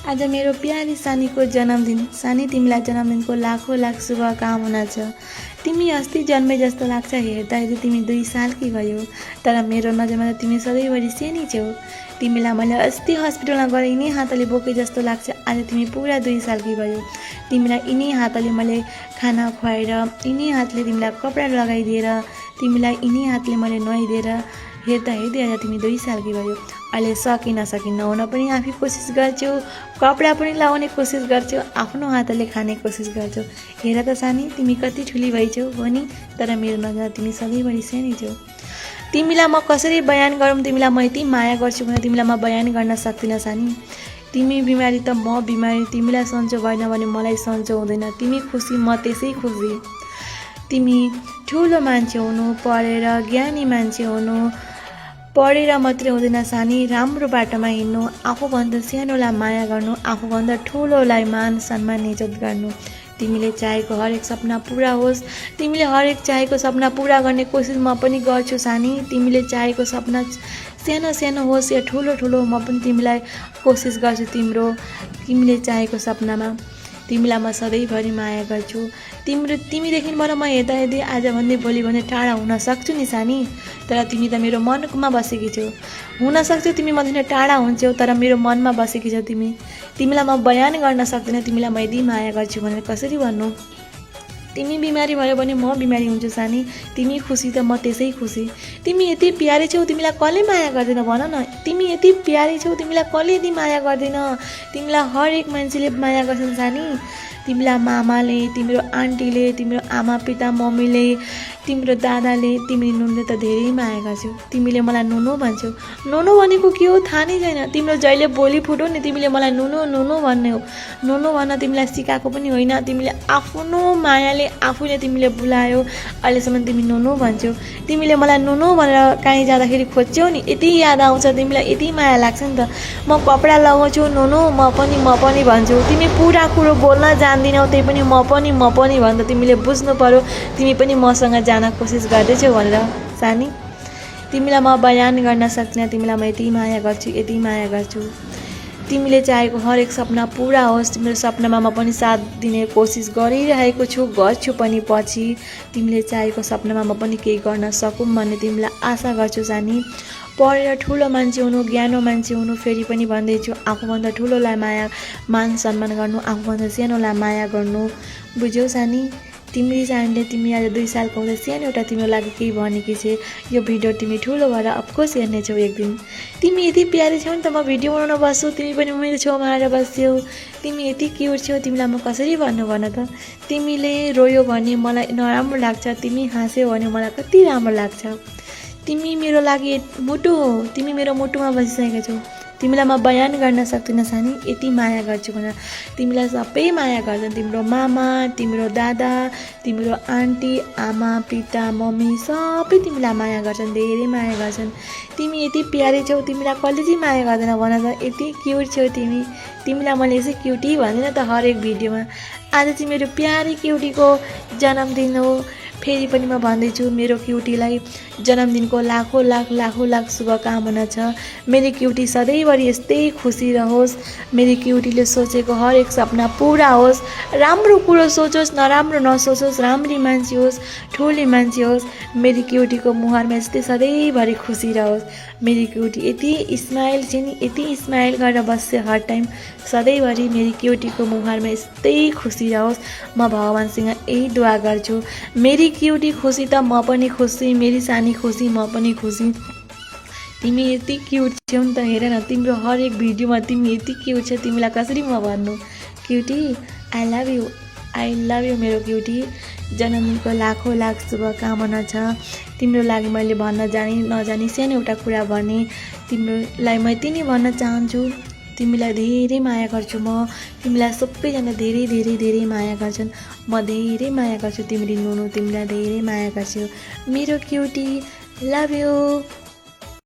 आज मेरो प्यारी सानीको जन्मदिन। सानी, तिमीलाई जन्मदिनको लाखौँ लाख शुभकामना छ। तिमी अस्ति जन्मे जस्तो लाग्छ, हेर्दाखेरि तिमी 2 सालकी भयो, तर मेरो नजरमा त तिमी सधैँभरि सानै छौ। तिमीलाई मैले अस्ति हस्पिटलमा गएर यिनै हातले बोके जस्तो लाग्छ, आज तिमी पुरा 2 सालकी भयो। तिमीलाई यिनै हातले मैले खाना खुवाएर, यिनै हातले तिमीलाई कपडा लगाइदिएर, तिमीलाई यिनै हातले मैले नुहाइदिएर हेर्दा हेर्दै आज तिमी 2 सालकी भयो। अहिले सकी नसकी नुहाउन पनि आफै कोसिस गर्छौ, कपडा पनि लगाउने कोसिस गर्छौ, आफ्नो हातले खाने कोसिस गर्छौ। हेर त सानी, तिमी कति ठुली भइछौ हो नि, तर मेरो नजरमा तिमी सधैँभरि सानै छौ। तिमीलाई म कसरी बयान गरौँ, तिमीलाई म यति माया गर्छु भने तिमीलाई म बयान गर्न सक्दिनँ सानी। तिमी बिमारी त म बिमारी, तिमीलाई सन्चो भएन भने मलाई सन्चो हुँदैन। तिमी खुसी म त्यसै खुसी। तिमी ठुलो मान्छे हुनु, पढेर ज्ञानी मान्छे हुनु, पढेर मात्रै हुँदैन सानी, राम्रो बाटोमा हिँड्नु, आफूभन्दा सानोलाई माया गर्नु, आफूभन्दा ठुलोलाई मान सम्मान इज्जत गर्नु। तिमीले चाहेको हरेक सपना पुरा होस्। तिमीले हरेक चाहेको सपना पुरा गर्ने कोसिस म पनि गर्छु सानी। तिमीले चाहेको सपना सानो सानो होस् या ठुलो ठुलो, म पनि तिमीलाई कोसिस गर्छु तिमीले चाहेको सपनामा। तिमीलाई म सधैँभरि माया गर्छु। तिमीदेखिबाट म हेर्दा हेर्दै आज भन्दै भोलि भन्दै टाढा हुन सक्छु नि सानी, तर तिमी त मेरो मनमा बसेकी छौ। हुनसक्छ तिमी मदेखि टाढा हुन्छौ, तर मेरो मनमा बसेकी छौ तिमी। तिमीलाई म बयान गर्न सक्दिनँ तिमीलाई म यदि माया गर्छु भनेर कसरी भन्नु। तिमी बिमारी भयो भने म बिमारी हुन्छु सानी। तिमी खुसी त म त्यसै खुसी। तिमी यति प्यारी छौ, तिमीलाई कसले माया गर्दैन भन न। तिमी यति प्यारी छौ, तिमीलाई कसले यति माया गर्दैन। तिमीलाई हरेक मान्छेले माया गर्छन् सानी। तिमीलाई मामाले, तिम्रो आन्टीले, तिम्रो आमा पिता मम्मीले, तिम्रो दादाले, तिमी नुनुले त धेरै माया गर्छौ। तिमीले मलाई नुनु भन्छौ। नुनु भनेको के हो थाहा नै छैन। तिम्रो जहिले बोली फुट्यो नि तिमीले मलाई नुनु नुनु भन्ने हो। नुनु भन्न तिमीलाई सिकाएको पनि होइन, तिमीले आफ्नो मायाले आफूले तिमीले बुलायो, अहिलेसम्म तिमी नुनु भन्छौ। तिमीले मलाई नुनु भनेर काहीँ जाँदाखेरि खोज्छौ नि, यति याद आउँछ, तिमीलाई यति माया लाग्छ नि त। म कपडा लगाउँछु नुनु म पनि भन्छु। तिमी पुरा कुरो बोल्न जान्दिनौ, त्यही पनि म पनि भन्दा तिमीले बुझ्नु पर्यो, तिमी पनि मसँग जान कोसिस गर्दैछौ भनेर सानी। तिमीलाई म बयान गर्न सक्दिनँ, तिमीलाई म यति माया गर्छु, यति माया गर्छु। तिमीले चाहेको हरेक सपना पुरा होस्। तिम्रो सपनामा म पनि साथ दिने कोसिस गरिरहेको छु, गर्छु पनि पछि। तिमीले चाहेको सपनामा म पनि केही गर्न सकौँ भन्ने तिमीलाई आशा गर्छु सानी। पढेर ठुलो मान्छे हुनु, ज्ञानो मान्छे हुनु, फेरि पनि भन्दैछु, आफूभन्दा ठुलोलाई मान सम्मान गर्नु, आफूभन्दा सानोलाई माया गर्नु, बुझ्यौ सानी। तिमी आज 2 सालको हुँदा सानो एउटा तिम्रो लागि केही भनेकी छे। यो भिडियो तिमी ठुलो भएर अफकोर्स हेर्नेछौ एक दिन। तिमी यति प्यारी छौ नि त, म भिडियो बनाउन बस्छु तिमी पनि मेरो छेउमा आएर बस्छौ। तिमी यति क्युट छौ, तिमीलाई म कसरी भन्नु भन त। तिमीले रोयो भने मलाई नराम्रो लाग्छ, तिमी हाँस्यौ भने मलाई कति राम्रो लाग्छ। तिमी मेरो लागि मुटु हो, तिमी मेरो मुटुमा बसिसकेका छौ। तिमीलाई म बयान गर्न सक्दिनँ सानी, यति माया गर्छु भनेर। तिमीलाई सबै माया गर्छन्, तिम्रो मामा, तिम्रो दादा, तिम्रो आन्टी, आमा पिता मम्मी सबै तिमीलाई माया गर्छन्, धेरै माया गर्छन्। तिमी यति प्यारी छौ, तिमीलाई कसले चाहिँ माया गर्दैन भन त। यति क्युट छौ तिमी। तिमीलाई मैले यसै क्युटी भन्दिनँ त हरेक भिडियोमा। आज चाहिँ मेरो प्यारी क्युटीको जन्मदिन हो। फेरि पनि म भन्दैछु, मेरो क्युटीलाई जन्मदिनको लाखौँ लाख शुभकामना छ। मेरो क्युटी सधैँभरि यस्तै खुसी रहोस्। मेरो क्युटीले सोचेको हरेक सपना पुरा होस्। राम्रो कुरो सोचोस्, नराम्रो नसोचोस्, राम्री मान्छे होस्, ठुली मान्छे होस्। मेरो क्युटीको मुहारमा यस्तै सधैँभरि खुसी रहोस्। मेरो क्युटी यति स्माइल छ नि, यति स्माइल गरेर बस्छ हर टाइम। सधैँभरि मेरो क्युटीको मुहारमा यस्तै खुसी रहोस्। म भगवानसँग यही दुआ गर्छु। मेरी क्युटी खुसी त म पनि खुसी, मेरी सानी खुसी म पनि खुसी। तिमी यति क्युट छौ नि त, हेर न तिम्रो हरेक भिडियोमा तिमी यति क्युट छ, तिमीलाई कसरी म भन्नु। क्युटी आई लभ यु मेरो क्युटी। जन्मदिनको लाखौँ लाख शुभकामना छ। तिम्रो लागि मैले भन्न नजानी सानो एउटा कुरा भने, तिमीलाई म यति नै भन्न चाहन्छु, तिमीलाई धेरै माया गर्छु म। तिमीलाई सबैजना धेरै धेरै धेरै माया गर्छन्, म धेरै माया गर्छु। तिम्रो नुनु तिमीलाई धेरै माया गर्छु मेरो क्युटी। Love you.